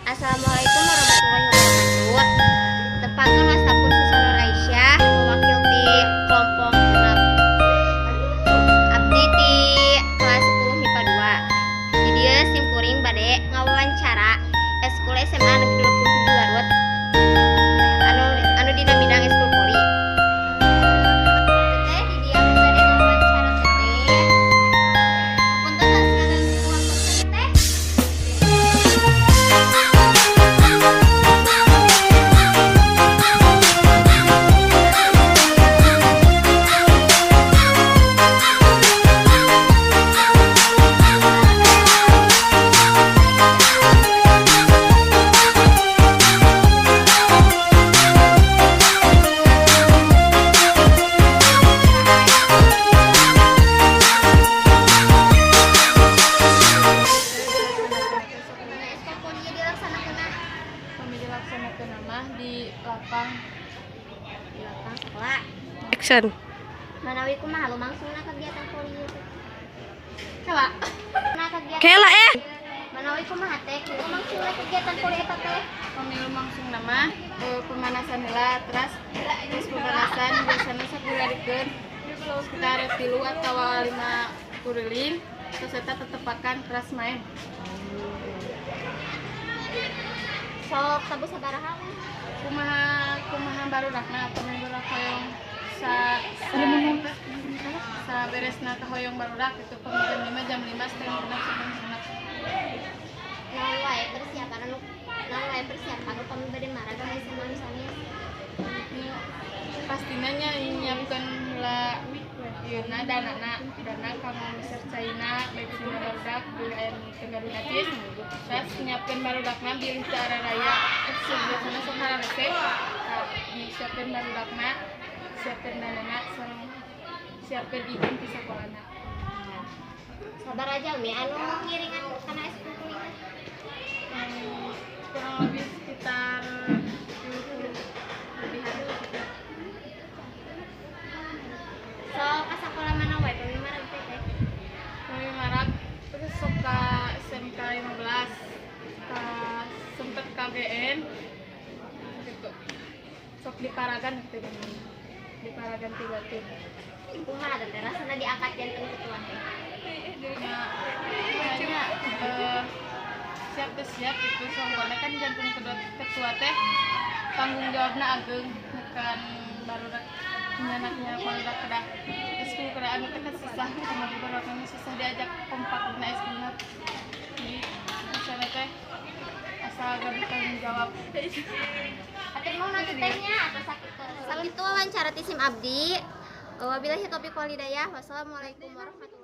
Assalamualaikum warahmatullahi wabarakatuh. Tepangkeun, wasta pun Susana Aisyah, wakil ti kelompok 6. Abdi ti kelas 10 MIPA 2. Di dieu simkuring bade ngawawancara eskul SMA Negeri 27 Garut. Anu anu dina bidang eskul voli. Teteh, di dieu abdi bade ngawawancara teteh. Punten ngaganggu waktu teteh. Mana eskul voli dilaksanakeun? Kami dilaksanakan mah di lapang. Di lapang sekolah. Action. Manawi kumaha lumangsungna kegiatan voli itu? Coba. Nah, kegiatan Kela eh. Manawi kumaha teh lumangsungna kegiatan voli eta teh? Kami lumangsungna mah pemanasan heula, terus terus pemanasan biasanya sok dilarikeun sekitar 3 atau 5 kuriling, terus eta tetepakan keras main. Sok tabuh sabaraha? Kumaha kumaha barudakna, pami barudak hoyong sa sa sa beresna kahoyong barudak gitu, pami jam 5, jam 5, setengah genep, setengah genep. Naon wae persiapan anu, naon wae persiapan upami bade marag ka SMA misalnya? Pastinya nya nyiapkeun heula ieuna danana, dana kanggo meser caina, bensinna barudak, bilih aya nu teu gaduh gratis, terus nyiapkeun barudakna bilih teu araraya, biasana sok hararese. Nah, disiapkeun barudakna, siapkeun danana, sareng siapkeun izin ti sakolana. Sabaraha jalmi anu ngiringan kana eskul voli teh? Kurang lebih sekitar 20 lebihan gitu. Sok ka sakola mana wae pami marag teh teh? Kami marag terus sok ka SMK 15, ka sempet KGN gitu, sok di Paragan gitu, di Paragan tiga tim. Kumaha teh rasana diangkat janten ketua teh? Nah, kayaknya siap tuh siap gitu, soalnya kan janten kedua ketua teh tanggung jawabnya ageng, bukan barudak nyanaknya barudak kedah eskul kedah anu teh kan susah sama barudak susah diajak kompak dina eskulna, jadi misalnya teh asal gaduh tanggung jawab. Hatur nuhun atuh tehnya atau sakit sakitu wawancara ti sim abdi. Wabillahi taufiq wal hidayah. Wassalamualaikum warahmatullahi.